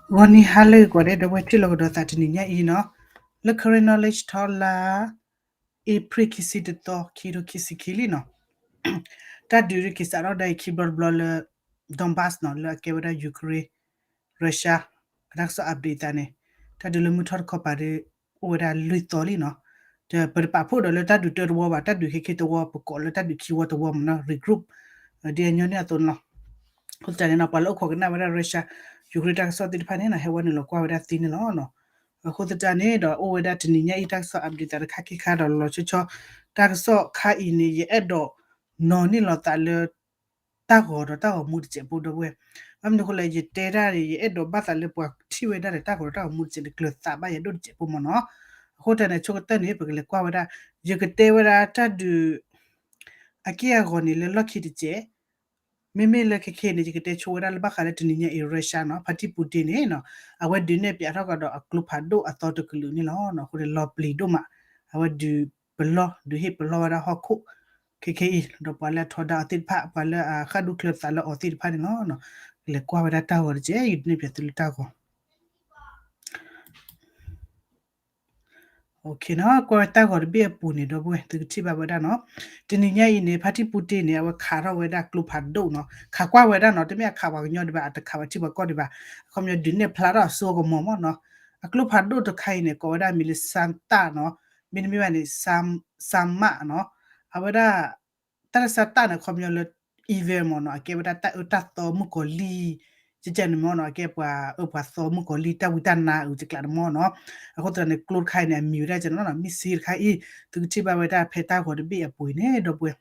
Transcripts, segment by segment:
ဂီၤနံၤဟါလၢအဂ့ၤကိးဂၤဒဲး ဒီပုၢ်ဝဲၢ်ထံၣ်လိာ်ကဒီးသးတနံၤညါအံၤနီၤ, လၢ Karen Knowledge ထီၣ်လါ အ့ဖြ့ၣ်ခံဆံတသီ ခံကထိခံဆံခံလံနီၤ, တၢ်ဒုးက့ၤစးထီၣ်ဒၣ်အံၤခံဘျီတဘျီလၢ Donbas နီၤ လၢအကဲဝဲဒၣ် Ukraine Russia အတၢ်ကစီၣ် update သးန့ၣ်, တၢ်ဒုးလၢမုၢ်ထီၣ်တခီပၤဒီး အိၣ်ဝဲဒၣ်လွံၢ်သီလံနီၤ, ပတပာ်ဖှိၣ်ဒီးလၢတၢ်ဒုးတၢတဝီဘၣ်, တၢ်ဒုးခဲခဲတဝီ ပကိးလၢတၢ်ဒုးခံဝီတဝီမ့ၢ်နီၤ regroup ဒ်အညီန့ၣ်အသိးန့ၣ်လီၤ. အဃိသတးန့ၣ်နီၤ ပှၤလၢအိၣ်ခိးကနၣ်ဝဲဒၣ် Russia Ukraine တၢ်ကစီၣ်သ့ၣ်တဖၣ်န့ၣ်နီၤ ဟဲဝဲနုာ်လီၤကွၢ်ဝဲဒၣ်သ့န့ၣ်လီၤ. အဃိသတးန့ၣ်ဒီး အိၣ်ဝဲဒၣ်တနံၤညါအံၤ တၢ်ကစီၣ် update သးတခါခံခါဒီးလီၤဆီဆီ တၢ်ကစီၣ်ခါအံၤန့ၣ် ယအဲၣ်ဒိးနီၤန့ၢ်လီၤသးလၢ တၢ်ဂီၤဒီးတၢ်ဂီၤမူတစဲးဖိ ဒီပုၢ်ဝဲၢ်, ဘၣ်မနုၤအဃိလဲၣ် ယတဲဒၣ်န့ၣ် ယအဲၣ်ဒိးဘၣ်သးလၢပှၤထံၣ်ဝဲဒၣ်ဒီးတၢ်ဂီၤဒီးတၢ်ဂီၤမူတစဲးန့ၣ် ကျၢၤသးဘၣ်ယၤဒိၣ်တစဲးဖိမ့ၢ်နီၤ. အဃိတၢ်န့ၣ် ဆိကတၢၢ်န့ၣ် ပကလဲၤကွၢ်ဝဲဒၣ်, ယကတဲဝဲဒၣ်တၢ်ဒုး အက့ၢ်အဂီၤန့ၣ်လၢလီၢ်ခံတစဲး, မ့မ့ၢ်လၢခဲခဲအံၤန့ၣ် ယကတဲဆိဝဲဒၣ်လၢဘၣ်ဃးလၢတနံၤညါအံၤ Russia နီၤ ဖါတံၢ် Putin န့ၣ်နီၤ အဝဲဒုးနဲၣ်ဖျါထီၣ်ကဒီးအကျိဖးဒိၣ်အသီတကလုာ်န့ၣ်လီၤ. အဃိန့ၣ် လီၤပျံၤဒိၣ်မး, အဝဲဒုးပလီၢ် ဒုးဟ့ၣ်ပလီၢ်ဝဲဒၣ်ဟီၣ်ခိၣ် ခဲခဲအံၤ ဒီးပှၤလၢအထီဒါအီၤသ့ၣ်တဖၣ် ပှၤလၢအဃၣ်ဒူၣ်ချၢသးလၢအီၤသ့ၣ်တဖၣ်န့ၣ်လီၤ. လဲၤကွၢ်ဝဲဒၣ်တၢ်ဂီၤတစဲး ယဒုးနဲၣ်ဖျါသုလၢတၢ်ဂီၤ ကွၢ်ဝဲတၢ်ဂီၤတဘ့ၣ်အပူၤန့ၣ် ဒီပုၢ်ဝဲၢ် သုကထံၣ်ဘၣ်ဝဲဒၣ်နီၤ, တနံၤညါအံၤန့ၣ် ဖါတံၢ် Putin န့ၣ် အဝဲခးထီၣ်ဝဲဒၣ်ကျိဖးဒိၣ်နီၤ, ခးကွၢ်ဝဲဒၣ်နီၤ, တမ့ၢ်အခးပှၤကညီဒံးဘၣ်, အတခးပှၤထံပှၤကီၢ်ဒံးဘၣ်, အခီပညီဒုးနဲၣ်ဖျါထီၣ်အစိအကမီၤမ့ၢ်နီၤ. အကျိဖးဒိၣ်တခါအံၤန့ၣ် ကိးဝဲဒၣ်မံၤလၢ Sarmat နီၤ, မ့တမ့ၢ်ဘၣ်န့ၣ် Sarmat နီၤ, အဝဲဒၣ် တၢ်လၢ Sarmat န့ၣ် အခီပညီလၢ evil မ့ၢ်နီၤ, အကဲဝဲဒၣ်တၢ်အၢတၢ်သီမုၣ်ကီၤလံၢ် ကကန့ၣ်မ့ၢ်နီၤ, အကဲပှၤအၢပှၤသီမုၣ်ကီၤလံၢ် တၢ်ဝံတၢ်နါအုးကကျးတမ့ၢ်နီၤ. အဃိသတးန့ၣ် ကျိတခါအံၤန့ၣ် အမံၤဝဲဒၣ်ကနီၤနီၤ, မ့ၢ်စ့တခါအံၤ သုကထံၣ်ဘၣ်ဝဲဒၣ်ဖဲတၢ်ဂီၤတဘ့ၣ်အပူၤအံၤန့ၣ် ဒီပုၢ်ဝဲၢ်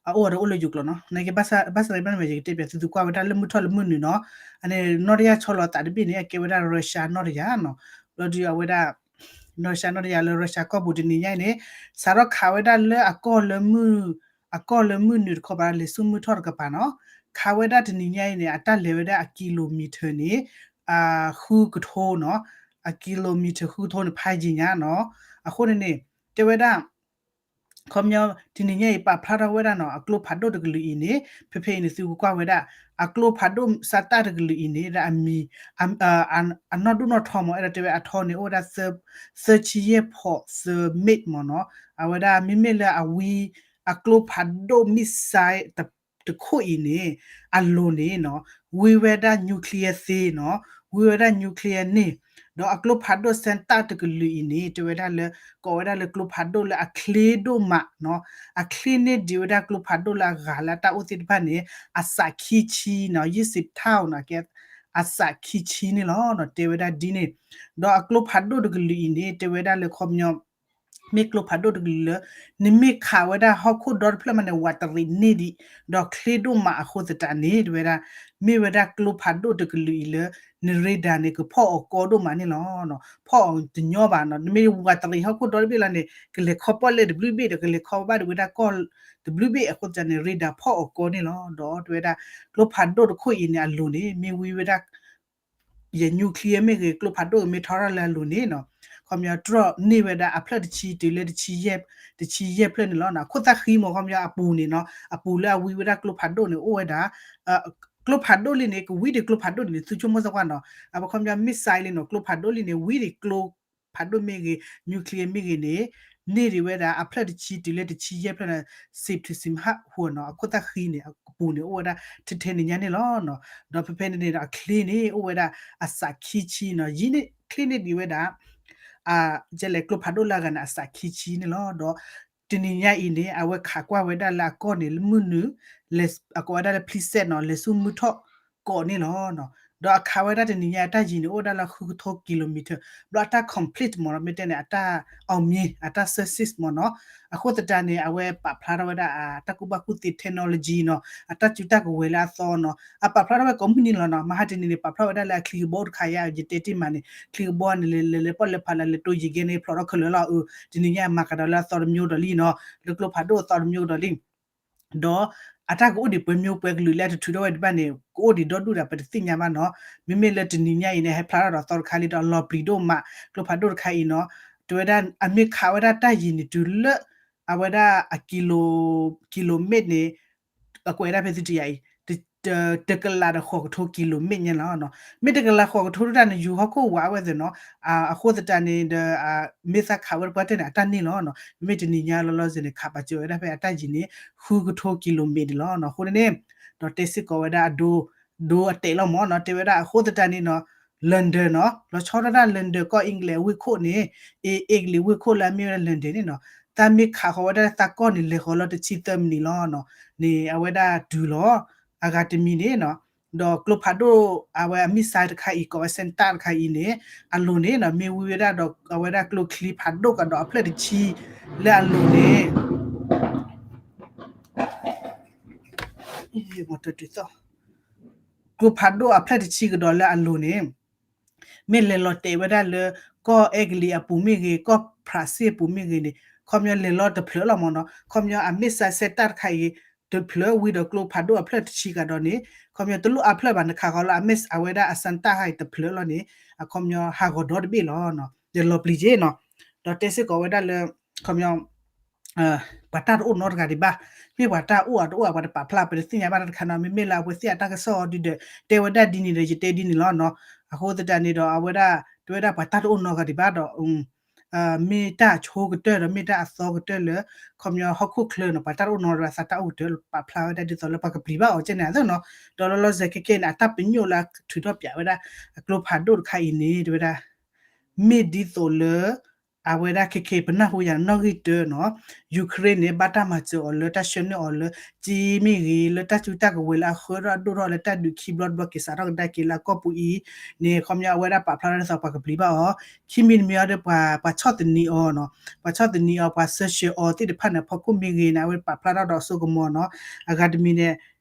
အအိၣ်ဒီးအိၣ်လၢယိၤကျိာ်နီၤ, နကဘၣ်ဆၣ် ဘၣ်ဆၣ်သနာ်က့ ယကတဲပၠးသု သုကွၢ်ဝဲဒၣ်လၢမုၢ်ထီၣ်လၢမုၢ်နုာ်နီၤ, အန့ၣ်နီၣ်တယၢ်ဆီလီၤသးတဘ့ၣ်န့ၣ် အကဲဝဲဒၣ် Russia နီၣ်တယၢ်နီၤ, ဘျီဒုးအဝဲဒၣ် Russia နီၣ်တယၢ်လၢ Russia ကီၢ်ပူၤတနံၤညါအံၤန့ၣ် စးထီၣ်ခးဝဲဒၣ်လၢအကီၢ်လၢမုၢ် အကီၢ်လၢမုၢ်နုာ်တခီပၤ လဲၤဆူမုၢ်ထီၣ်တကပၤနီၤ, ခးဝဲဒၣ်တနံၤညါအံၤန့ၣ် အတၢ်လဲၤဝဲဒၣ်အ kilometer န့ၣ် ဃုကထိနီၤ, အ kilometer ဃုကထိန့ၣ် ဖးယံၤညါနီၤ, အဃိန့ၣ်န့ၣ် တဲဝဲဒၣ် ခီပညီ တနံၤညါအံၤ ပာ်ဖျါထီၣ်ဝဲဒၣ်နီၤ အကျိဖးဒိၣ်တကလုာ်အံၤန့ၣ် ဖဲဖဲအံၤန့ၣ် သုကကွၢ်ဝဲဒၣ် အကျိဖးဒိၣ် Sarmat တကလုာ်အံၤန့ၣ် ဒၣ်အမံၤ အနီၢ်ဒိၣ်နီၢ်ထီမ့ၢ် အဲၣ်ဒိးတဲဝဲအထီန့ၣ် အိၣ်ဝဲဒၣ် သၢဆံယဲၢ်ဖီးသၢ meter မ့ၢ်နီၤ, အဝဲဒၣ်မ့မ့ၢ်လၢအဝံ အကျိဖးဒိၣ် missile တခိၣ်အံၤန့ၣ် အလိၤန့ၣ်နီၤ ဝံဝဲဒၣ် nuclear သ့နီၤ, ဝံဝဲဒၣ် nuclear န့ၣ်, ဒီးအကျိဖးဒိၣ် Sarmat တကလုာ်အံၤန့ၣ် တဲဝဲဒၣ်လၢ ကိးဝဲဒၣ်လၢကျိဖးဒိၣ်လၢအချ့ဒိၣ်မးနီၤ, အချ့န့ၢ်ဒံးဝဲဒၣ်ကျိဖးဒိၣ်လၢအဂၤလၢအတၢ်အိၣ်သ့ၣ်တဖၣ်န့ၣ် အစးခံဆံနီၤ, ယဲၢ်ဆံ ton နီၤ, ကဲ အစးခံဆံန့ၣ်လီၤနီၤ, တဲဝဲဒၣ်ဒ်န့ၣ်, ဒီးအကျိဖးဒိၣ်တကလုာ်အံၤန့ၣ် တဲဝဲဒၣ်လၢခီပညီ မ့ၢ်ကျိဖးဒိၣ်တကလုာ်လၢ နမ့ၢ်ခးဝဲဒၣ်ဟီၣ်ခိၣ်ဒီတဖျၢၣ်မးန့ၣ် ဝးတရံးန့ၢ်ဒံး, ဒီးချ့ဒိၣ်မးအဃိသတးန့ၣ် တဲဝဲဒၣ် မ့ၢ်ဝဲဒၣ်ကျိဖးဒိၣ်တကလုာ်အံၤလၢ န radar န့ၣ် ကဖီၣ်အီၤကီဒိၣ်မးန့ၣ်လီၤ. ဖီၣ်အီၤတညီဘၣ်နီၤ, နမ့ၢ်ဝးတရံးဟီၣ်ခိၣ်ဒီတဘ့ၣ်လီၤန့ၣ် ကလဲၤခီပီၣ်လဲၣ်တဘျုးဘ့ၣ်ဒီး ကလဲၤခီဘၣ်ဒံးဝဲဒၣ်ကီၢ်တဘျုးဘ့ၣ်အဃိသတးန့ၣ် radar ဖီၣ်အီၤကီန့ၣ်လီၤ. ဒီးတဲဝဲဒၣ် ကျိဖးဒိၣ်တခိၣ်အံၤန့ၣ် အလိၤန့ၣ် မ့ၢ်ဝံဝဲဒၣ် ယ nuclear မ့ၢ်ဂ့ၤ ကျိဖးဒိၣ်မ့ၢ်ထီထီၣ်လၢအလိၤန့ၣ်နီၤ, ခီပညီတြီၢ်န့ၢ်ဝဲဒၣ်အဖျၢၣ်တဆံတုၤလၢတဆံယဲၢ်ဖျၢၣ်န့ၣ်လီၤ. အခိၣ်သၣ်ဃံမ့ၢ် ခီပညီအပူၤန့ၣ်နီၤ, အပူၤလၢအဝံဝဲဒၣ်ကျိဖးဒိၣ်န့ၣ် အိၣ်ဝဲဒၣ် ကျိဖးဒိၣ်လံန့ၣ် ကဝံဒံးကျိဖးဒိၣ်န့ၣ် သုဆိကမိၣ်စ့ၢ်ကီးနီၤ, အပခီပညီ missile လံနီၤ, ကျိဖးဒိၣ်လံန့ၣ် ဝံဒံးကျိဖးဒိၣ်မ့ၢ်ဂ့ၤ nuclear မ့ၢ်ဂ့ၤန့ၣ် န့ၢ်ဒံးဝဲဒၣ်အဖျၢၣ်တဆံတုၤလၢတဆံယဲၢ်ဖျၢၣ်န့ၣ် စံးထူစံးမဟးဟူနီၤ, အခိၣ်သၣ်ဃံန့ၣ် အပူၤန့ၣ် အိၣ်ဝဲဒၣ်ထဲထဲန့ၣ်ညါန့ၣ်လီၤ. ဒီးဖဲဖဲန့ၣ်န့ၣ်ဒီး အချ့န့ၣ် အိၣ်ဝဲဒၣ်အစးခံဆံနီၤ, ယံာ်န့ၢ် ချ့န့ၢ်ဒံးဝဲဒၣ် ကဲလဲၣ် ကျိဖးဒိၣ်လၢအဂၤန့ၣ် အစးခံဆံန့ၣ်လီၤ. ဒီးတနံၤညါအံၤန့ၣ် အဝဲခးကွၢ်ဝဲဒၣ်လၢအကီၢ်န့ၣ် လၢမုၢ်နုာ် အကိးဝဲဒၣ်လၢ ဖျံစဲးနီၤ, လဲၤဆူမုၢ်ထီၣ်ကိးန့ၣ်လီၤ. ဒီးအခးဝဲဒၣ်တနံၤညါအတၢ်ယံၤန့ၣ် အိၣ်ဝဲဒၣ်လၢဃုကထိ kilometer, ဘျီအတၢ် complete မ့ၢ်နီၤ, မ့ၢ်တဲန့ၣ် အတၢ် အောင်မြင် အတၢ် success မ့ၢ်နီၤ. အဃိသတးန့ၣ် အဝဲပာ်ဖျါထီၣ်ဝဲဒၣ်အတၢ်ကူၣ်ဘၣ်ကူၣ်သ့ technology နီၤ, အတၢ်စုတၢ်ကဝဲၤလၢအသီနီၤ, အပာ်ဖျါထီၣ်ဝဲကိးမုၢ်နံၤလီၤနီၤ, မဟါတနံၤန့ၣ် ပာ်ဖျါဝဲဒၣ်လၢအချံကဘီတခါယါ ယတဲတ့ၢ်မးန့ၣ် ချံကဘီန့ၣ် လဲၤလဲၤပီၣ်လဲၤဖးလၢလဲၤတိၢ်ယံၤကဲန့ၣ် ဖျိးထီၣ်ခဲလၢာ်လီၤ. အၢ တနံၤညါမၤကဒီးလၢအသီတမျိုးဒီးလံနီၤ, လၢကျိဖးဒိၣ်အသီတမျိုးကဒီးလံ ဒီးအတၢ်ကအိၣ်ဒံးပှဲၤမျိုးပှဲၤကလုာ်လၢအတထုးထီၣ်ဝဲဒံးဘၣ်န့ၣ် ကအိၣ်ဒံးဒီဒူၣ်ဒီး ပတသ့ၣ်ညါဘၣ်နီၤ. မ့မ့ၢ်လၢတနံၤညါအံၤန့ၣ် ဟဲဖျါထီၣ်ဒီးသီတခါလံဒီး အလီၤပျံၤဒိၣ်မး ကျိဖးဒိၣ်တခါအံၤနီၤ, တဲဝဲဒၣ်အမ့ၢ်ခးဝဲဒၣ်တၢ်ယံၤန့ၣ် တုၤလၢ အဝဲဒၣ်အ kilometer န့ၣ် အကွဲးဒၣ်ဖဲသုတယၤအံၤ တကလးဒီးဃိးကထိကံလိမ့ၣ်ညါလီၤ. မ့ၢ်တကလးဃိးကထိတၢ်န့ၣ် ယူၤဟီၣ်ခိၣ်ဝးဝဲသ့ၣ်နီၤ, အဃိသတးန့ၣ်ဒီး မ့ၢ်သးခးဝဲတပှၢ်တၢၢ်န့ၣ် အတၢ်န့ၢ်လီၤ. မ့မ့ၢ်တနံၤညါလီၤလီၤဆဲးန့ၣ် ခးပာ်စၢၤဝဲဒၣ်ဖဲအတၢ်ယံၤန့ၣ် ဃုကထိကံလိမ့ၣ်န့ၣ်လီၤ. အဃိန့ၣ်န့ၣ် ဒီးတဲစ့ၢ်ကီးဝဲဒၣ်အဒိ ဒိအတဲာ်လီၤမၢ်နီၤ, တဲဝဲဒၣ်အဃိသတးန့ၣ်နီၤ London နီၤ လီၤဆီဒၣ်တၢ် London ကီၢ် England ဝ့ၢ်ခိၣ်န့ၣ် အ့ Italy ဝ့ၢ်ခိၣ်လၢအမ့ၢ်ဝဲဒၣ် London န့ၣ်နီၤ, တၢ်မ့ၢ်ခးဃီၤဝဲဒၣ်လၢသးကီၢ်န့ၣ် လဲၤဃီၤလီၤတဆံသၢမံးနံးလီၤနီၤ, န့ၣ်အဝဲဒၣ်တုၤလီၤ အဂၤတမံၤန့ၣ်နီၤ, ဒီးကျိဖးဒိၣ် အဝဲအ missile တခါအံၤ ကိးဝဲ Scud တခါအံၤန့ၣ် အလိၤန့ၣ်နီၤ မ့ၢ်ဝံဝဲဒၣ်ဒီး အဝဲဒၣ်ကျိချံဖးဒိၣ်ကဒီးအဖျၢၣ်တဆံ လၢအလိၤန့ၣ် ကျိဖးဒိၣ်အဖျၢၣ်တဆံကဒီးလၢအလိၤန့ၣ် မ့ၢ်လဲၤလီၤတဲာ်ဝဲဒၣ်လၢ ကီၢ် Italy အပူၤမ့ၢ်ဂ့ၤ ကီၢ် France အပူၤမ့ၢ်ဂ့ၤန့ၣ် ခီပညီလဲၤလီၤတဖျၢၣ်လီၤမၢ်နီၤ, ခီပညီအ missile Scud တခါအံၤ တဖျၢၣ်ဝံၤဒီးကျိဖးဒိၣ်အဖျၢၣ်တဆံကဒီးန့ၣ် ခီပညီတလိၣ်အဖျၢၣ်ဘၣ် နခးဃီၤလၢအ miss အဝဲဒၣ်အ Scud ဟါအံၤတဖျၢၣ်လီၤန့ၣ် အခီပညီဟးဂီၤဒီတဘ့ၣ်လီၤ, ဒီးလီၤပျံၤက့ၤနီၤ, ဒီးတဲစ့ၢ်ကီးဝဲဒၣ်လၢ ခီပညီ ပှၤတၢ်တအိၣ်နီတဂၤဒံးဘၣ်, မ့ၢ်ပှၤတၢ်အိၣ်အတအိၣ် ပှၤတပာ်ဖျါ ပတသ့ၣ်ညါဘၣ်တၢ်တခါနီၤ, မ့မ့ၢ်လၢအဝဲသ့ၣ်အတၢ်ကစီၣ်အီၤဒုဒီး တဲဝဲဒၣ်ဒ်န့ၣ်ဒီး ယတဲဒ်န့ၣ်လီၤနီၤ, အဃိသတးန့ၣ်ဒီးအဝဲဒၣ် တဲဝဲဒၣ်ပှၤတၢ်တအိၣ်နီတဂၤဒံးဘၣ်ဒီး မ့ၢ်တၢ်အဆိကတၢၢ်ဒီးမ့ၢ်တၢ်အသီကတၢၢ်လၢ ခီပညီဟီၣ်ခိၣ်ချၢနီၤ ပှၤတၢ်တအိၣ်နီတဂၤသးတၢ်အိၣ်ကတၢၢ် ပာ်ဖျါဝဲဒၣ်ဒ်သိးလၢပှၤကပျံၤဘၣ်အီၤကဲန့ၣ်အသိးနီၤ, ဒီးလီၤလီၤဆဲးခဲကဲန့ၣ် အတၢ်ပညိၣ်လၢအထုးထီၣ်ပၠးဝဲဒၣ် အကျိဖးဒိၣ်တခါအံၤန့ၣ် တဲဝဲဒၣ် မ့ၢ်ဒ်သိးလၢ အဝဲဒၣ်ခဲကဲပနၢ်ဟူယၤနီၣ်ဂံၢ်တၢနီၤ, Ukraine န့ၣ် ဘၣ်တၢ်မၤစၢၤအီၤလၢတၢ်ဆှၢန့ၢ်အီၤလၢ က့မ့ၢ်ဂ့ၤ လၢတၢ်စုတၢ်ကဝဲၤလၢအဃၢထီၣ်ဒိၣ်ထီၣ်လၢတၢ်ဒုးခံဘျီတဘျီက့ၤစးထီၣ်ကဒါက့ၤလၢအကီၢ်ပူၤအံၤန့ၣ် ခီပညီအဝဲဒၣ်ပာ်ဖျါထီၣ်ဒ်သိးပှၤကပျံၤဘၣ်အီၤ, ခံမံၤတမံၤအံၤဒီးပှၤ ပှၤဆီၣ်သနံးအီၤနီၤ, ပှၤဆီၣ်သနံးအီၤ ပှၤ search အီၤသ့ၣ်တဖၣ်န့ၣ် အဖီခိၣ်မ့ၢ်ဂ့ၤန့ၣ် အဝဲပာ်ဖျါထီၣ်ဒီးအစိကမီၤနီၤ, အဂၤတမံၤန့ၣ်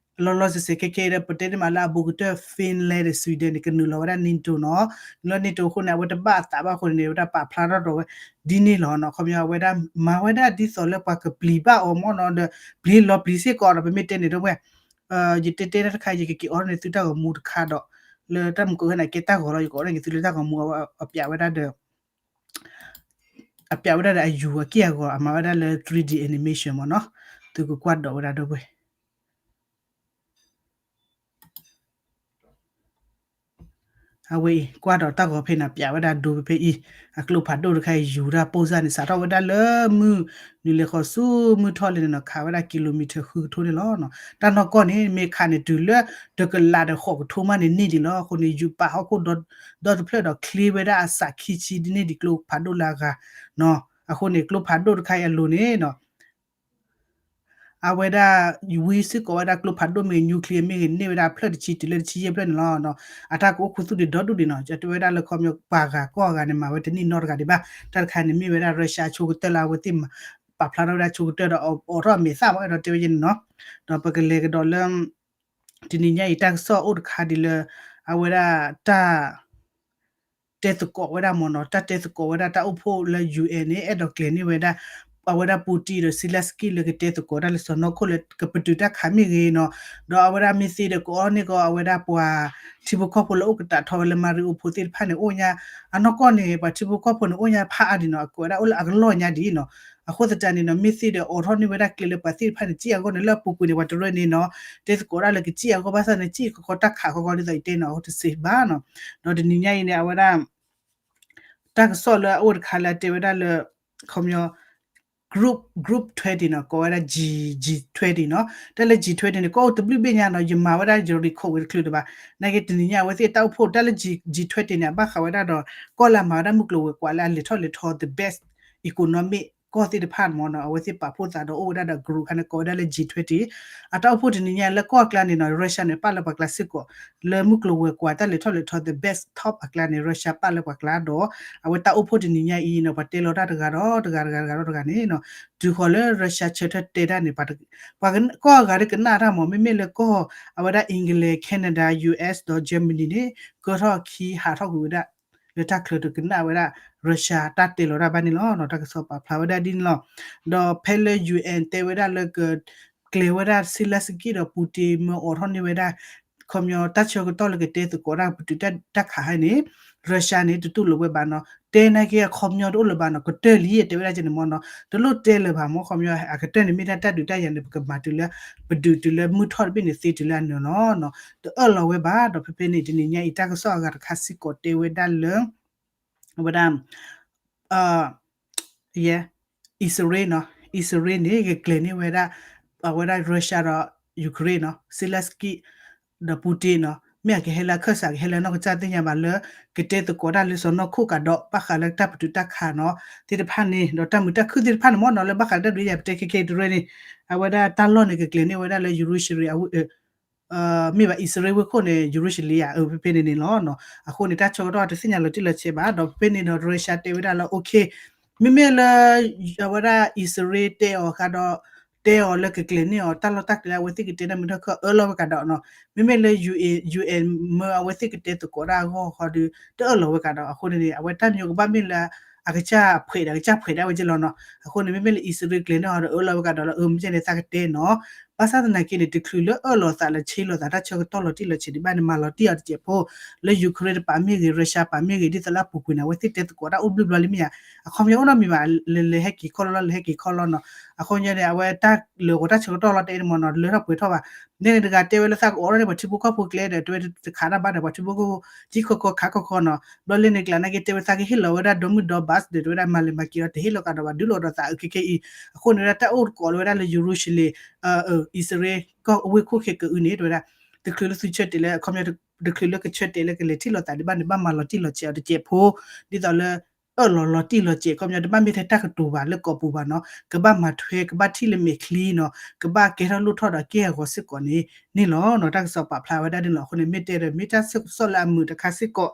လီၤလီၤဆဲးဆဲးခဲကဲဒီး ပတဲန့ၢ်မးလၢအဘူးကတၢၢ် Finland ဒီး Sweden န့ၣ် ကနုာ်လီၤဝဲဒၣ် NATO နီၤ, လၢ NATO အဃိန့ၣ် အဝဲတဘၣ်အသးဘၣ်အဃိန့ၣ် အဝဲဒၣ်ပာ်ဖျါထီၣ်ဒီးဝဲ ဒ်န့ၣ်လီၤနီၤ, ခီပညီအဝဲဒၣ်မၤဝဲဒၣ်ဒ်သိးလၢပှၤကပျံၤဘၣ်အီၤမၢ်နီၤဒီး ပျံၤလီၤပျံၤစ့ၢ်ကီးဒီး ပမ့ၢ်တဲန့ၣ်ဒီးဝဲ ယတဲတဲတၢ်တခါ ယကက့ၤအိးထီၣ်န့ၢ်သုတၢ်ဂီၤမူတခါဒီး လၢတၢ်မုၢ်ကဂၤန့ၣ် ကဲတၢ်ဂီၤလီၤ ယကအိးထီၣ်န့ၢ်သုလၢတၢ်ဂီၤမူ အပျးဝဲဒၣ်ဒီး အပျးဝဲဒၣ်ဒီးအယူၤအက့ၢ်အဂီၤ အမၤဝဲဒၣ်လၢ three D animation မၢ်နီၤ, သုကကွၢ်ဒိးဝဲဒၣ်ဒီပုၢ်ဝဲၢ် အဝဲအံၤ ကွၢ်ဒီးတၢ်ဂီၤဖဲန့ၣ် ပျးဝဲဒၣ်ဒိဖဲအံၤ အကျိဖးဒိၣ်တခါအံၤ ယူၤတၢ်ပိၢ်စၢ်န့ၣ် စးထီၣ်ဝဲဒၣ်လၢမုၢ် နုာ်လဲၤဃီၤဆူမုၢ်ထီၣ်လဲၣ်န့ၣ်နီၤ ခးဝဲဒၣ် kilometer ဃုကထိန့ၣ်လီၤ. တၢ်နီၢ်ကီၢ်န့ၣ် မ့ၢ်ခးန့ၣ်တုၤလၢ တကလးဒီးဃိးကထိမးန့ၣ်န့ၢ်ဒံးလီၤ. အဃိန့ၣ် ယူၤပာ်ဟီၣ်ခိၣ်ဒီတဖျၢၣ်ဒီး clear ဝဲဒၣ်အစးခံဆံဒ်န့ၣ်ဒံး ကျိဖးဒိၣ်လၢအဂၤနီၤ. အဃိန့ၣ် ကျိဖးဒိၣ်တခါအံၤအလိၤန့ၣ်နီၤ အဝဲဒၣ် ဝံစ့ၢ်ကီးဝဲဒၣ်ကျိဖးဒိၣ်မ့ၢ်ဂ့ၤ nuclear မ့ၢ်ဂ့ၤန့ၢ်ဝဲဒၣ်ဖျၢၣ်တဆံတုၤလၢတဆံယဲၢ်ဖျၢၣ်န့ၣ်လီၤ. အတၢ်ကအိၣ်ခူသူၣ်ဒံးဒီဒူၣ်ဒံးနီၤ တဲဝဲဒၣ်လၢခီပညီပှၤဂၤကီၢ်ဂၤန့ၣ် မၤဝဲတန့ၢ်နီတဂၤဒံးဘၣ်. တၢ်တခါန့ၣ်မ့ၢ်ဝဲဒၣ် Russia အဆိကတၢၢ်လၢအဝဲသ့ၣ် ပာ်ဖျါထီၣ်ဝဲဒၣ်ဆိကတၢၢ်ဒီးအိးထီၣ်အမဲာ်သၣ်မး အဲၣ်ဒိးတဲဝဲယဲန့ၣ်နီၤ. ဒီးပကလဲၤကဒီးလၢ တနံၤညါအံၤတၢ်ကစီၣ်အိၣ်တခါဒ်လၢ အဝဲဒၣ်တၢ် တဲသကိးဝဲဒၣ်မ့ၢ်နီၤ တၢ်တဲသကိးဝဲဒၣ်တၢ်အိၣ်ဖှိၣ်လၢ UN န့ၣ် အဲၣ်ဒိးကျဲၤန့ၢ်ဝဲဒၣ် အဝဲဒၣ် Putin ဒီး Zelenskyy လၢကတဲသကိးတၢ်လၢစီၢ်နီၤခိၣ်လၢကပတုာ်တၢ်ခးမ့ၢ်ဂ့ၤနီၤ ဒီးအဝဲဒၣ်မ့ၢ်သ့ဒီးကအိးန့ၢ်ကီးအဝဲဒၣ်ပှၤထံဖိကီၢ်ဖိလၢအိၣ်ကတးထီဝဲလၢ Mariupol သ့ၣ်တဖၣ်န့ၣ် အိၣ်ညါ အနီၢ်ကီၢ်န့ၣ် ပှၤထံဖိကီၢ်ဖိန့ၣ် အိၣ်ညါဖးအါဒံးနီၤ အကဝဲဒၣ်အိၣ်လၢအကလီၢ်ညါဒံးနီၤ အဃိသတးန့ၣ်နီၤ မ့ၢ်သ့ဒီးအိးထီၣ်န့ၢ်ဝဲဒၣ်ကျဲလၢပှၤသ့ၣ်တဖၣ်န့ၣ် စံၣ်အဂီၢ်န့ၣ် လၢအပူၤကွံာ်န့ၣ် ပှၤတရၢန့ၣ်နီၤ တဲသကိးဒၣ်လၢကစံၣ်အဂီၢ်ဘၣ်ဆၣ်န့ၣ် စံၣ်ကကီတၢ်ခးကီကီဒ်သိးယတဲနီၤ အဃိတစ့ဘၣ်နီၤ ဒီးတနံၤညါအံၤန့ၣ် အဝဲဒၣ် တၢ်ကစီၣ်လၢအအိၣ်တခါလၢအတဲဝဲဒၣ်လၢ ခီပညီ group group twenty နီၤ ကိးဝဲဒၣ် G G twenty နီၤ တၢ်လၢ G twenty န့ၣ် ကအိၣ်တဘျုးဘ့ၣ်ညါနီၤ ယမၤဝဲဒၣ် ယ record ဝဲတချုးတဘၣ် နာ်က့တနံၤညါအဝဲသ့ၣ်တၢ်အိၣ်ဖှိၣ် တၢ်လၢ G twenty န့ၣ် အဘၣ်ဃးဝဲဒၣ်ဒီး ကီၢ်လၢအမၤဝဲဒၣ်မုၢ်ကျိၤဝဲၤကွာ်လၢအလဲၤထီၣ်လဲၤထီ the best economic ကီၢ်သ့ၣ်တဖၣ်မ့ၢ်နီၤ အဝဲသ့ၣ်ပာ်ဖှိၣ်သးဒီးအိၣ်ဝဲဒၣ်ဒီး group ခါန့ၣ် ကိးဝဲဒၣ်လၢ G twenty အတၢ်အိၣ်ဖှိၣ်တနံၤညါလၢကီၢ်အကျါန့ၣ်နီၤ Russia န့ၣ် ပာ်လၢပှၤကျါစ့ၢ်ကီး လၢမုၢ်ကျိၤဝဲၤကွာ်တၢ်လဲၤထီၣ်လဲၤထီ the best top အကျါန့ၣ် Russia ပာ်လၢပှၤကျါဒီး အဝဲတၢ်အိၣ်ဖှိၣ်တနံၤညါအံၤနီၤ ပှၤတဲလီၤတၢ်တဂၤဒီးတဂၤတဂၤတဂၤဒီးတဂၤန့ၣ်နီၤ တုၤဃီၤလၢ Russia ဆၢထၢၣ်တဲတၢ်န့ၣ် ပှၤကီၢ်အဂၤဒ်ကနၣ်တၢ်မ့ၢ် မ့မ့ၢ်လၢကီၢ် အဝဲဒၣ် England Canada US ဒီး Germany န့ၣ် ကၢထီၣ်ခံဟးထီၣ်ကွံာ်ဝဲဒၣ် လၢတၢ်ချၢတကနၣ်ဝဲဒၣ် Russia တၢ်တဲလီၤတၢ်ဘၣ်န့ၣ်လီၤ. တၢ်ကစီၣ်ပာ်ဖျါဝဲဒၣ်ဒ်န့ၣ်လီၤ. ဒီးဖဲလၢ UN တဲဝဲဒၣ်လၢက ကျဲၤဝဲဒၣ် Zelenskyy ဒီး Putin မၢအိးထီၣ်န့ၢ်ဝဲဒၣ် ခီပညီတၢ်ဆၢကတီၢ်လၢကတဲသကိးတၢ်ပတုာ်တၢ်ခးဟဲန့ၣ် Russia န့ၣ် တတူၢ်လိာ်ဝဲဘၣ်နီၤ တဲနာ်က့အခီပညီတအိၣ်လၢၤဘၣ်နီၤ, ကတၢၢ်လံတဲဝဲဒၣ်ကဲန့ၣ်မ့ၢ်နီၤ, တလိၣ်တဲလၢၤဘၣ်မ့ၢ် ခီပညီ အကတၢၢ်န့ၣ်မ့ၢ်ဒၣ်တၢ်ဒုးတၢ်ယၤန့ၣ် ပကမၤတုၤလၢ ပဒုးတုၤလၢမုၢ်ထီၣ်တဘ့ၣ်န့ၣ်သ့တုၤလၢအနၢၤလီၤ. တအၢၣ်လီၤဝဲဘၣ်ဒီး ဖဲဖဲန့ၣ် တနံၤညါအံၤ တၢ်ကစီၣ်အဂၤတခါစ့ၢ်ကီးတဲဝဲဒၣ်လၢ အဝဲဒၣ် ယဲ အံၣ်စရ့လးနီၤ, အံၣ်စရ့လးန့ၣ် ကကျဲၤန့ၢ်ဝဲဒၣ် အဝဲဒၣ် Russia ဒီး Ukraine နီၤ, Zelensky ဒီး Putin နီၤ, မ့ၢ်အကဟဲလၢအခၢၣ်စး ကဟဲလၢနီၢ်ကစၢ်သ့ၣ်ညါဘၣ်လၢ ကတဲသကိးတၢ်လၢစီၢ်နီၤခိၣ်ကဒီး ဘၣ်ဃးလၢတၢ်ပတုာ်တၢ်ခးနီၤ သ့ၣ်တဖၣ်န့ၣ် ဒီးတၢ်မုာ်တၢ်ခုၣ်သ့ၣ်တဖၣ်န့ၣ်မ့ၢ်နီၤ, လၢဘၣ်ဃးတၢ်ဒုးယၤပတဲခဲကဲတရၢန့ၣ် အဝဲဒၣ်တၢ်လီၢ်န့ၣ် ကကျဲၤန့ၢ်ဝဲဒၣ်လၢ Jerusalem အဝဲ မ့ၢ်ဘၣ် အံၣ်စရ့လးဝ့ၢ်ခိၣ်န့ၣ် Jerusalem ဧါ, ဖဲဖဲန့ၣ်န့ၣ်လီၤ. အဃိန့ၣ် တၢ်ဆၢကတီၢ်တသ့ၣ်ညါလီၤတံၢ်လီၤဆဲးဘၣ် ဒီးဖဲဖဲန့ၣ်ဒီး Russia တဲဝဲဒၣ်လၢ okay မ့မ့ၢ်လၢ အဝဲဒၣ်အံၣ်စရ့လးတဲအီၤဃးဒီး တဲအီၤလၢကကျဲၤန့ၢ်အီၤ တၢ်လီၢ်တၢ်ကျဲလၢအဝဲသ့ၣ်ကတဲတၢ်မုာ်တၢ်ခုၣ် အၢၣ်လီၤဝဲကဒီးနီၤ, မ့မ့ၢ်လၢ UN မၢအဝဲသ့ၣ်ကတဲသကိးတၢ်အဂီၢ်ဃီဒီး တအၢၣ်လီၤဝဲကဒီး. အဃိန့ၣ်န့ၣ် အဝဲတၢ်မညီကဘၣ်မ့ၢ်လၢ အကစၢ်ဖှဲးဒီး အကစၢ်ဖှဲးဒၣ်ဝဲက့လီၤနီၤ. အဃိန့ၣ် မ့မ့ၢ်လၢအံၣ်စရ့လးကျဲၤန့ၢ်အီၤဒီး အၢၣ်လီၤဝဲကဒီးလၢ အၢ မ့ၢ်ကဲန့ၣ် သးကတဲနီၤ. ဘၣ်ဆၣ်သနာ်က့န့ၣ် တချုးလၢအၢၣ်လီၤသးလၢဆ့လီၤသးတၢ်ဆၢကတီၢ်လီၤတံၢ်လီၤဆဲးဒံးဘၣ်န့ၣ် မၤလီၤတံၢ်အီၤတစဲးဖိ လၢ Ukraine တပၤမ့ၢ်ဂ့ၤ Russia ပၤမ့ၢ်ဂ့ၤ ဒ်သိးလၢအပူၤကွံာ်န့ၣ် အဝဲသ့ၣ်တဲသကိးတၢ်အိၣ်ဘျုးဘျီလံမ့ၢ်ဧါ, အခီပညီအိၣ်နီတမံၤဘၣ်, လဲၤလဲၤဟဲက့ၤခီလီၤလီၤ လဲၤဟဲက့ၤခီလီၤနီၤ. အဃိန့ၣ် အဝဲတၢ်လၢာ်ဂီၤတၢ်ဆၢကတီၢ်လီၤတဲန့ၣ်မ့ၢ်နီၤ လၢထီၣ်ပှဲၤထီၣ်ဘၣ်. န့ၣ်တဂၤတဲဝဲလၢသးကအိးထီၣ်န့ၢ်ပှၤထံဖိကီၢ်ဖိကျဲဒီး တဲဝဲတခးတၢ်ဘၣ်ဒီး ပှၤထံဖိကီၢ်ဖိ ကံၢ်ခီခီခးခီခီနီၤ. ဘျီလၢန့ၣ်ကျါနာ်က့ တဲဝဲသးကဟ့ၣ်လီၤဝဲဒၣ်ဒီမုၢ်ဒီဘၣ်စ့ၢ်ဒီး တဲဝဲဒၣ်မၤလဲၤမၤက့ၤဒီး တဟ့ၣ်လီၤကဒီးဘၣ် ဒုးလိာ်ဒီးသးအုးခဲခဲအံၤ. အဃိန့ၣ်ဝဲဒၣ်တၢ်အိၣ်သကိးလၢဝဲဒၣ်လၢ Jerusalem အံၣ်စရ့လးကီၢ်ဝ့ၢ်ခိၣ်ခဲကအုန့ၣ် တဲဝဲဒၣ် တချုးလၢသုဆၢတဲာ်လၢ အခီပညီ တချုးလၢကဆၢတဲာ်လၢကလဲၤထံၣ်လိာ်သးဒံးဘၣ်န့ၣ် ဘၣ်မၤလီၤတံၢ်လီၤဆဲးအီၤတစဲးဖိ ဒ်သိးလၢ အၢၣ်လီၤလီၤတံၢ်လီၤဆဲး အခီပညီ တဘၣ်မ့ၢ်ထဲတၢ်ကတိၤဘၣ်လၢကိာ်ပူၤဘၣ်နီၤ ကဘၣ်မၤထွဲ ကဘၣ်ထံၣ်လၢမဲာ်ချံနီၤ ကဘၣ်ကဲထီၣ်လိၣ်ထီၣ်ဒီးကဲအဂီၤစ့ၢ်ကီးန့ၣ် န့ၣ်လီၤနီၤ. တၢ်ကစီၣ်ပာ်ဖျါဝဲဒၣ်န့ၣ်လီၤ. အဃိန့ၣ် မ့ၢ်တဲဒီး မ့ၢ်တၢ်ဆၢကစီၣ်လၢအမုာ်တခါစ့ၢ်ကီး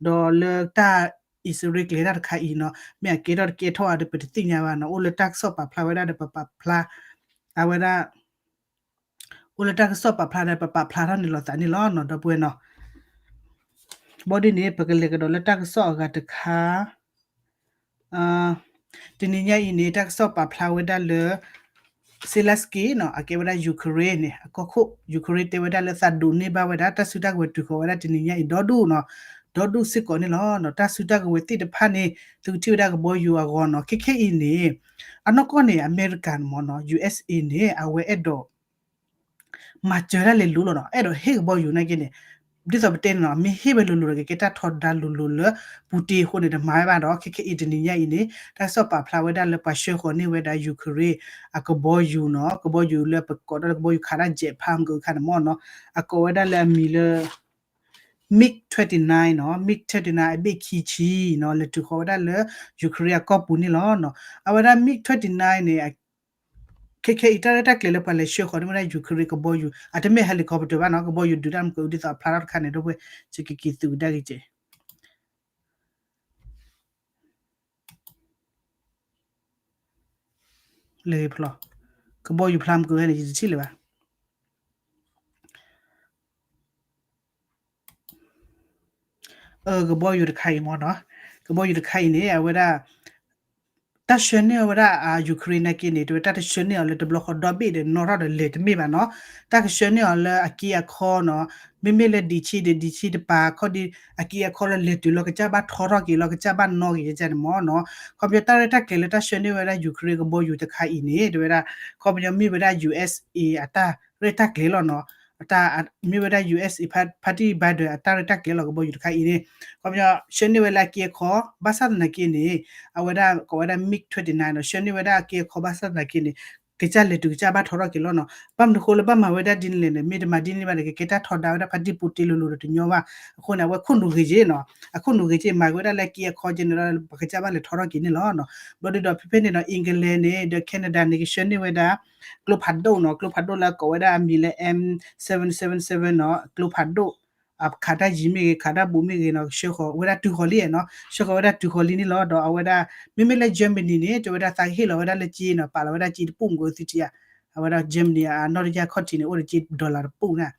ဒီးလၢတၢ်အံၣ်စရ့လးကျဲၤတၢ်တခါအံၤနီၤ မ့ၢ်အကဲထီၣ်တကဲထီၣ်ဧါဒီး ပတသ့ၣ်ညါဘၣ်နီၤ. အိၣ်လၢတၢ်ကစီၣ်ပာ်ဖျါဝဲဒၣ်ဒီး ပပာ်ဖျါ အဝဲဒၣ် အိၣ်လၢတၢ်ကစီၣ်ပာ်ဖျါဒီး ပပာ်ဖျါထီၣ်န့ၣ်လိာ်သးန့ၣ်လီၤနီၤ ဒီပုၢ်ဝဲၢ်နီၤ. ဘီဒ်န့ၣ် ပကလဲၤကဒီးလၢတၢ်ကစီၣ်အဂၤတခါ တနံၤညါအံၤန့ၣ် တၢ်ကစီၣ်ပာ်ဖျါဝဲဒၣ်လၢ Zelensky နီၤ အကဲဝဲဒၣ် Ukraine န့ၣ် အကီၢ်ခိၣ် Ukraine တဲဝဲဒၣ်လၢသးဒိးန့ၢ်ဘၣ်ဝဲဒၣ် တၢ်စုတၢ်ကဝဲၤတုၤဃီၤဝဲဒၣ်တနံၤညါအံၤ ဒီဒူၣ်နီၤ ဒီဒူၣ်စ့ၢ်ကီးန့ၣ်လီၤ. တၢ်စုတၢ်ကဝဲၤသ့ၣ်တဖၣ်န့ၣ် သုကထံၣ်ဝဲဒၣ်ကဘီယူၤအဂီၢ်နီၤ ခဲခဲအံၤန့ၣ် အနီၢ်ကီၢ်န့ၣ် အမဲရကၤန့ၣ်မ့ၢ်နီၤ USA န့ၣ် အဝဲအဲၣ်ဒိး မၤစၢၤဒၣ်လဲာ်လိၤလီၤနီၤ အဲၣ်ဒိးဟ့ၣ်ကဘီယူၤနာ်က့န့ၣ် ဒ်သိးပတဲန့ၣ်နီၤ မ့ၢ်ဟ့ၣ်ဝဲလိၤလိၤဒီး ကကဲတၢ်ထီဒါလိၤလိၤလၢ Putin အဃိန့ၣ် တမၤဝဲဘၣ်ဒီး ခဲခဲအံၤတနံၤညါအံၤန့ၣ် တၢ်ကစီၣ်ပာ်ဖျါဝဲဒၣ်လၢပှၤဆှၢဃီၤန့ၢ်ဝဲဒၣ် Ukraine အကဘီယူၤနီၤ ကဘီယူၤလၢပကိးဒၣ်လၢကဘီယူၤခးဒၣ် jet ဖးမုၢ်ကခါန့ၣ်မ့ၢ်နီၤ အကိးဝဲဒၣ်လၢအမံၤလၢ MiG twenty-nine နီၤ MiG twenty-nine အဘ့ၣ်ခံဆံနီၤ လဲၤတုၤဃီၤဝဲဒၣ်လၢ Ukraine အကီၢ်ပူၤန့ၣ်လီၤ. အဝဲဒၣ် MiG twenty-nine န့ၣ် ခဲခဲအံၤ တၢ်ရဲၣ်တၢ်ကျဲၤလၢပှၤလဲၤဆှၢဃီၤန့ၢ်ဝဲဒၣ် Ukraine ကဘီယူၤ အတမ့ၢ် helicopter ဘၣ်နီၤ ကဘီယူၤဒုးတၢ်မုၢ်ကဒုးသိးအဖျါထီၣ်တခါန့ၣ် ဒီပုၢ်ဝဲၢ် ယကက့ၤသုးကဒါက့ၤကဲး လၢဖျီ ကဘီယူၤဖျါမုၢ်ကဒုးန့ၣ် ယတထံၣ်လၢၤဘၣ် ကဘီယူၤတခါအံၤမ့ၢ်နီၤ ကဘီယူၤတခါအံၤန့ၣ် အဝဲဒၣ် တၢ်ဆှၢန့ၢ်အီၤဝဲဒၣ် Ukraine နာ်က့န့ၣ် တဝဲတၢ်တဆှၢန့ၢ်အီၤလၢတဘျီဃီဒီဘ့ၣ်ဒီးနီၣ်ထီၣ်ဒီးလဲၤတမ့ၢ်ဘၣ်နီၤ တၢ်ကဆှၢန့ၢ်အီၤလၢအက့အခီနီၤ မ့မ့ၢ်လၢဒံးဆံဒီးဒံးဆံတပၤခီဒီး အက့အခီလၢလဲၤတုၤလီၤကစၢ်ဘၣ်ထီထီၣ်က့ၤလီၤ ကစၢ်ဘၣ်နီၣ်က့ၤကစၢ်န့ၣ်မ့ၢ်နီၤ ခီပညီတၢ်ရဲၣ်တၢ်ကျဲၤလၢတၢ်ဆှၢန့ၢ်ဝဲဒၣ် Ukraine ကဘီယူၤတခါအံၤန့ၣ် တဝဲဒၣ် ခီပညီမ့ၢ်ဝဲဒၣ် USA အတၢ်ရဲၣ်တၢ်ကျဲၤလီၤနီၤ မ့ၢ်ဝဲဒၣ် USA ဖါတံၢ် Biden အတၢ်ရဲၣ်တၢ်ကျဲၤလီၤ ကဘီယူၤတခါအံၤန့ၣ် ခီပညီဆှၢန့ၢ်ဝဲလၢအက့အခီ ဘၣ်ဆၣ်သနာ်က့န့ၣ် အဝဲဒၣ်ကိးဝဲဒၣ် MiG twenty-nine နီၤ ဆှၢန့ၢ်ဝဲဒၣ်အက့အခီ ဘၣ်ဆၣ်သနာ်က့န့ၣ် ကစၢ်လဲၤတုၤကစၢ်ဘၣ်ထီထီၣ်က့ၤလီၤနီၤ ဘၣ်မနုၤဃိလၢဘၣ်မၤဝဲဒၣ်ဒ်န့ၣ်လဲၣ်န့ၣ် မ့ၢ်တမၤဒ်န့ၣ်ဘၣ်ဒီး ကကဲတၢ်ထီဒါဝဲဒၣ်ဖါတံၢ်ပူၤတ့လိၤလိၤဒီးတညီဘၣ် အဃိန့ၣ် အဝဲခိၣ်နူာ်ဂ့ၤက့နီၤ အခိၣ်နူာ်ဂ့ၤက့ မၤက့ၤဝဲဒၣ်လၢအက့အခီကဲန့ၣ်ဒီး ပှၤကစၢ်ဘၣ်လဲၤထီထီၣ်က့ၤန့ၣ်လီၤ ဘျီဒုဒီးဖဲဖဲန့ၣ်ဒီး England န့ၣ် ဒီး Canada န့ၣ် ကဆှၢန့ၢ်ဝဲဒၣ် ကျိဖးဒိၣ်နီၤ ကျိဖးဒိၣ်လၢအကိးဝဲဒၣ်အမံၤလၢ M seven seven seven နီၤ ကျိဖးဒိၣ် အခးတၢ်ယံၤမ့ၢ်ဂ့ၤ ခးတၢ်ဘူးမ့ၢ်ဂ့ၤနီၤ ဆှၢဃီၤဝဲဒၣ်တုၤဃီၤလံနီၤ ဆှၢဃီၤဝဲဒၣ်တုၤဃီၤလံန့ၣ်လီၤ ဒီးအဝဲဒၣ် မ့မ့ၢ်လၢ Germany န့ၣ် တဲဝဲဒၣ်သးကဟ့ၣ်လီၤဝဲဒၣ်လၢက့နီၤ ပာ်လီၤဝဲဒၣ်က့တပူၣ်မုၢ်ကသံထံဧါ အဝဲဒၣ် Germany အနီၢ်တယၢ်ခီၣ်ထံးန့ၣ် အိၣ်ဒီးက့ dollar တပူၣ်န့ၣ်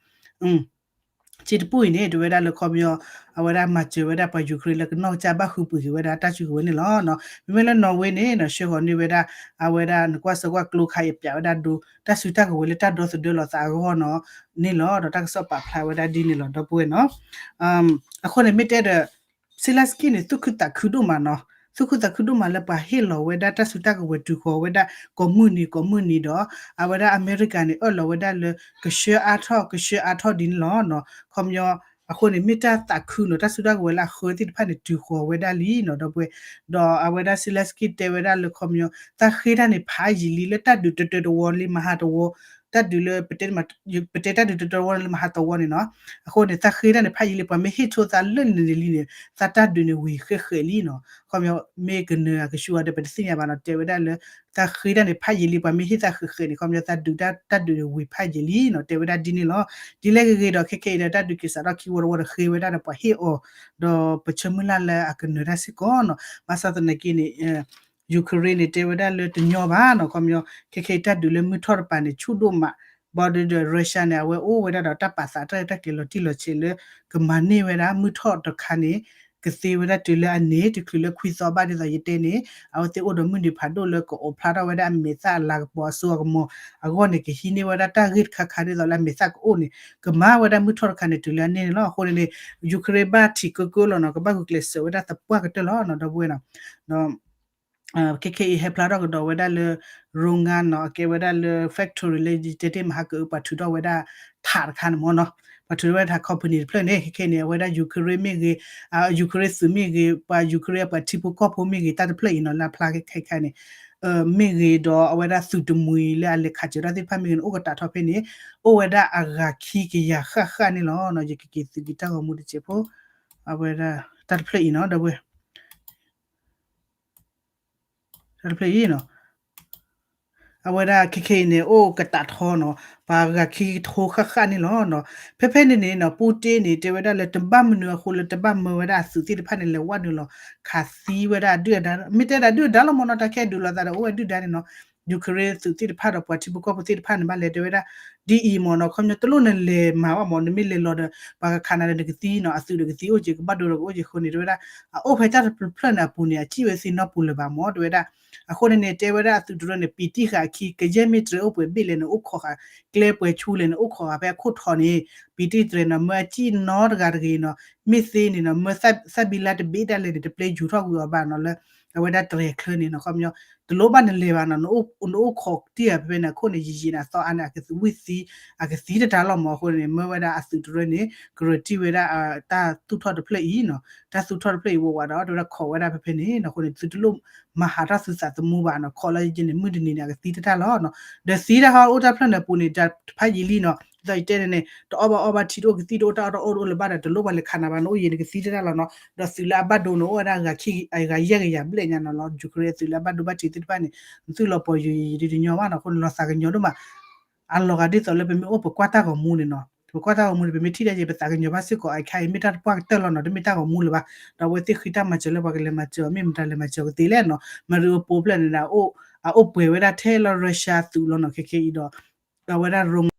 က့တပူၣ်အံၤန့ၣ် တဲဝဲဒၣ်လၢခီပညီ အဝဲဒၣ်မၤစၢၤဝဲဒၣ်ပှၤ Ukraine လၢကနီၢ်ကစၢ်ဘၣ်ဃုပှ့ၤက့ၤဝဲဒၣ်တၢ်စုကဝဲၤန့ၣ်လီၤ. မ့မ့ၢ်လၢ Norway န့ၣ်နီၤ ဆှၢဃီၤန့ၢ်ဝဲဒၣ် အဝဲဒၣ် နကွၢ်စၢၤကွၢ်ကျိခါအံၤ ပျးဝဲဒၣ်ဒိ တၢ်စုတၢ်ကဝဲၤလၢတၢ်ဒီသဒၢလီၤသးအဂီၢ်နီၤ န့ၣ်လီၤ. ဒီးတၢ်ကစီၣ်ပာ်ဖျါဝဲဒၣ်ဒ်န့ၣ်လီၤ ဒီပုၢ်ဝဲၢ်နီၤ. အဃိန့ၣ်မ့ၢ်တဲဒီး Zelensky န့ၣ် သူၣ်ခုသးခုဒိၣ်မးနီၤ, သူၣ်ခုသးခုဒိၣ်မးလၢပှၤဟ့ၣ်လီၤဝဲဒၣ်တၢ်စုတၢ်ကဝဲၤတုၤဃီၤဝဲဒၣ် ကိးမုၢ်နံၤကိးမုၢ်နံၤဒီး အဝဲဒၣ်အမဲရကၤန့ၣ် အၢၣ်လီၤဝဲဒၣ်လၢ ကဆှၢအါထီၣ် ကဆှၢအါထီၣ်ဒ်န့ၣ်လီၤ. ခီပညီ အဃိန့ၣ် မ့ၢ်တၢ်သးခုနီၤ, တၢ်စုတၢ်ကဝဲၤလၢအဃၢသ့ၣ်တဖၣ်န့ၣ် တုၤဃီၤဝဲဒၣ်လံနီၤ ဒီပုၢ်ဝဲၢ်, ဒီးအဝဲဒၣ် Zelensky တဲဝဲဒၣ်လၢ ခီပညီ သးဃ့တၢ်န့ၣ်ဖးယံာ်လံ လၢတၢ်ဒုးတတၢတဝီလံမဟါတဝီ, တၢ်ဒုးလၢ ပတဲတၢ်ဒုးတတၢတဝီလၢမဟါတဝီန့ၣ်နီၤ, အဃိန့ၣ် သးဃ့တၢ်န့ၣ်ဖးယံာ်လံ ပှၤမ့ၢ်ဟ့ၣ်ဆိသးလၢန့ၣ်လံန့ၣ် သးတၢ်ဒုးန့ၣ်ဝံၤဃဲးဃဲးလံနီၤ, ခီပညီ မ့ၢ်ကနၢၤအကဆူၣ်အီၤဒီး ပတသ့ၣ်ညါဘၣ်နီၤ, တဲဝဲဒၣ်လၢ သးဃ့တၢ်န့ၣ်ဖးယံာ်လံ ပှၤမ့ၢ်ဟ့ၣ်သးဃဲးဃဲးန့ၣ် ခီပညီ သးဒုးတၢ်တၢ်ဒုးန့ၣ်ဝံၤဖးယံာ်လံနီၤ, တဲဝဲဒၣ်ဒ်န့ၣ်လီၤ. ဒ်လဲၣ်ဂ့ၤဂ့ၤဒီး ခဲခဲအံၤဒီး တၢ်ဒုးက့ၤစးထီၣ်ခံဝီတဝီဒီးဃ့ဝဲဒၣ်ဒီးပှၤဟ့ၣ်အီၤ, ဒီးပဆၢမုၢ်လၢ်လၢအကနၢၤတၢ်စ့ၢ်ကီးနီၤ, ဘၣ်ဆၣ်သနာ်က့န့ၣ် Ukraine န့ၣ် တဲဝဲဒၣ်လၢတညီဘၣ်နီၤ, ခီပညီ ခဲခဲအံၤတၢ်ဒုးလၢမုၢ်ထီၣ်တပၤန့ၣ် ဆူၣ်ဒိၣ်မး, ဘၣ်ဒီး Russia န့ၣ် အဝဲအိၣ်ဝဲဒၣ်ဒီးတၢ်ပာ်သးတၢ်ရဲၣ်တၢ်ကျဲၤလီၤတံၢ်လီၤဆဲးလၢ ကမၤန့ၢ်ဝဲဒၣ် မုၢ်ထီၣ်တခါန့ၣ် ကသ့ဝဲဒၣ်တုၤလၢအန့ၣ် တချုးလၢခွံသီဘၣ်ဒ်သိးယတဲန့ၣ် အဝဲသ့ၣ်အိၣ်ဒီးမုၢ်နံၤဖးဒိၣ်လၢကအိးဖျါထီၣ်ဝဲဒၣ်အမဲာ်သၣ်အလၤကပီၤအစိအကမီၤအဂီၢ်န့ၣ် ကဟံးန့ၢ်ဝဲဒၣ်တၢ်ဂ့ၢ်တခါခါဒ်သိးလၢအမဲာ်သၣ်ကအိၣ်န့ၣ် ကမၤဝဲဒၣ်မုၢ်ထီၣ်တခါန့ၣ် တုၤလၢအန့ၣ်န့ၣ်လီၤ. အဃိန့ၣ်န့ၣ် Ukraine ဘၣ်ထံးကၢကၢလီၤနီၤ, ကဘၣ်ဂုာ်ကျဲးစၢးဝဲဒၣ်သပှၢ်ကတၢၢ်လီၤနီၤ ဒီပုၢ်ဝဲၢ်နီၤ. ခဲခဲအံၤ ဟဲဖျါထီၣ်ကဒီးဝဲဒၣ်လၢ Rognan နီၤ, အကဲဝဲဒၣ်လၢ factory လၢယတဲတ့ၢ်မဟါကအု ပှၤထုးထီၣ်ဝဲဒၣ်ထးတခါန့ၣ်မ့ၢ်နီၤ, ပှၤထုးထီၣ်ဝဲဒၣ်ထး company တဖျၢၣ်န့ၣ် ခဲခဲအံၤန့ၣ် အဝဲဒၣ် Ukraine မ့ၢ်ဂ့ၤ, Ukraine သုးမ့ၢ်ဂ့ၤ, ပှၤ Ukraine ပှၤထံဖိကီၢ်ဖိမ့ၢ်ဂ့ၤ တၢ်တဖျၢၣ်အံၤနီၤ လၢအဖျါခဲခဲအံၤန့ၣ် မ့ၢ်ဂ့ၤဒီး အဝဲဒၣ်သုးတမှံၤလၢအလဲၤခးစၢၤတၢ်သ့ၣ်တဖၣ်မ့ၢ်ဂ့ၤန့ၣ် အိၣ်ကတးထီၣ်ဖဲန့ၣ် အိၣ်ဝဲဒၣ်အဂၤခံကယၤဃၣ်ဃၣ်န့ၣ်လီၤ. ယကက့ၤသုးက့ၤတၢ်ဂီၤမူတစဲးဖိ, အဝဲဒၣ် တၢ်တဖျၢၣ်အံၤနီၤ ဒီပုၢ်ဝဲၢ် တၢ်တဖျၢၣ်အံၤနီၤ, အဝဲဒၣ်ခဲခဲအံၤန့ၣ် အိၣ်ကတးထီနီၤ, ပှၤဂၤခံကထိဃၣ်ဃၣ်န့ၣ်လီၤ. ဖဲဖဲန့ၣ်န့ၣ်နီၤ Putin န့ၣ် တဲဝဲဒၣ်လၢတဘၣ်မနုၤအဃိလၢ တဘၣ်မၢဝဲဒၣ်အသုးသ့ၣ်တဖၣ်န့ၣ် လဲၤဝဲနုာ်လီၤ ခးသံဝဲဒၣ်အဒုၣ်အဒါ, မ့ၢ်တဲဒၣ်ဒုၣ်အဒါလီၤမ့ၢ်နီၤ, တၢ်ခဲဒုးလိာ်သးဒီး အိၣ်ဝဲဒုၣ်ဒါန့ၣ်နီၤ Ukraine သုးသ့ၣ်တဖၣ်ဒီးပှၤထံဖိကီၢ်ဖိသ့ၣ်တဖၣ်န့ၣ် ဘၣ်လဲၤတဲဝဲဒၣ် ဒ်အံၤမ့ၢ်နီၤ, ခီပညီတလိၣ်နလဲၤမၤဘၣ်မ့ၢ်, နမ့ၢ်လဲၤလီၤဒီး ပှၤကခးနၤဒီးနကသံနီၤ, အသုးဒီးကသံအိၣ်က့ၤ ကဘၣ်ဒိဒီးကအိၣ်က့ၤအဃိန့ၣ် တဲဝဲဒၣ် အအိၣ်ဖဲတၢ်တဖျၢၣ်န့ၣ်အပူၤန့ၣ် အစံၣ်ဝဲသ့ၣ်နီတပူၤလၢၤဘၣ်မ့ၢ် တဲဝဲဒၣ်. အဃိန့ၣ်န့ၣ် တဲဝဲဒၣ်အသုးတရၢန့ၣ် ပံၤတံၢ်ဃာ်အခံ ကယဲၢ်မ့ၢ်တြဲၤအိၣ်ပှဲၤဘ့ၣ်လဲၣ်န့ၣ် အိၣ်ခိးဃာ် ကျဲပှဲၤဆူလဲၣ်န့ၣ် အိၣ်ခိးဃာ်ဖဲအခိၣ်ထီန့ၣ် ပံၤတံၢ်တြဲၤနီၤ, မၢအစံၣ်နီတဂၤတဂ့ၤနီၤ, မ့ၢ်သ့န့ၣ်နီၤ, မၢသၣ်ဘံလါတဘ့ၣ်ဒၣ်လဲာ်န့ၣ် တပျဲယူၤထီၣ်ကွံာ်အီၤဘၣ်နီၤ လၢအဝဲဒၣ်တြဲၤချၢန့ၣ်နီၤ, ခီပညီ တလိၣ်ဘၣ်နလဲၤဘၣ်နီၤ, နအိၣ်ခိးတံၢ်အီၤဖဲဖဲန့ၣ် အခိၣ်န့ၣ် ယံာ်ယံာ်န့ၣ် အသီအါန့ၣ် အကသံဝံၣ်သံ, အကသံတတၢ်လီၤမ့ၢ်အဃိန့ၣ် မၢဝဲဒၣ်အသုးတရၢန့ၣ် ကရၢတံၢ်ဝဲဒၣ် တၢ်သူၣ်ထီၣ်တဖျၢၣ်အံၤနီၤ, တၢ်သူၣ်ထီၣ်တဖျၢၣ်အံၤဝးဝးဒီး တဲဝဲဒၣ်ခိးဝဲဒၣ်ဖဲဖဲန့ၣ်နီၤ, အဃိန့ၣ် သုတလိၣ်မၤဟးထီၣ်သုသးသမူဘၣ်နီၤ, ခိးလၢယဲန့ၣ် မုၢ်တနံၤန့ၣ် အကသံတတၢ်လီၤနီၤ, ဒီးသံတၢ်ဟီအိၣ်တၢ်ဖျၢၣ်န့ၣ်အပူၤန့ၣ် တၢ်တဖးယံာ်လံနီၤ, ဒ်သိးယတဲန့ၣ်န့ၣ် တအီၣ်ဘၣ်အီဘၣ်ထံတအိၣ် ကသံၣ်တအိၣ် တၢ်အီၣ်တၢ်အီတအိၣ်လၢၤဘၣ်ဒီး တလိၣ်ဘၣ်လဲၤခးနၤဘၣ် နအိၣ်ယံၤန့ၣ် ကသံတတၢ်လီၤနီၤ, ဒီးသုးလၢအဘၣ်ဒိန့ၣ် အိၣ်ဝဲဒၣ်ဂၤခံ ဂၤယဲၢ်ကယၤဘျဲၣ်ညါနီၤလီၤ, Ukraine သုးလၢအဘၣ်ဒိဘၣ်ထံးသ့ၣ်တဖၣ်န့ၣ် နသုၣ်လီၤပီၤယံၤယံၤဒ်တညီဘၣ်နီၤ, အဃိန့ၣ် လီၤသးကညီၤဒိၣ်မး အလီၤဂာ်ဒ်သိးလၢပမ့ၢ်အိၣ်ပကွၢ်တၢ်ဂီၤမူန့ၣ်နီၤ, ပကွၢ်တၢ်ဂီၤမူန့ၣ် ပမ့ၢ်ထံၣ်ဒ်ယဲ ပသးကညီၤဘၣ်စ့ၢ်ကီး အခါအံၤမ့ၢ်တၢ်တပှၢ်ကတၢၢ်လီၤနီၤ, တမ့ၢ်တၢ်ဂီၤမူလၢၤဘၣ်, ဒီးအဝဲသ့ၣ်ဃ့တၢ်မၤစၢၤလၢပှၤကလဲၤမၤစၢၤအီၤ မ့ၢ်မတၤလဲၤမၤစၢၤအီၤကသ့လဲၣ်နီၤ, မရံးအိပိဖျၢၣ်န့ၣ်ဒီး အအိၣ်ပှဲၤဝဲဒၣ်ထဲလၢ Russia သုးလီၤနီၤ, ခဲခဲအံၤဒီး အဝဲဒၣ်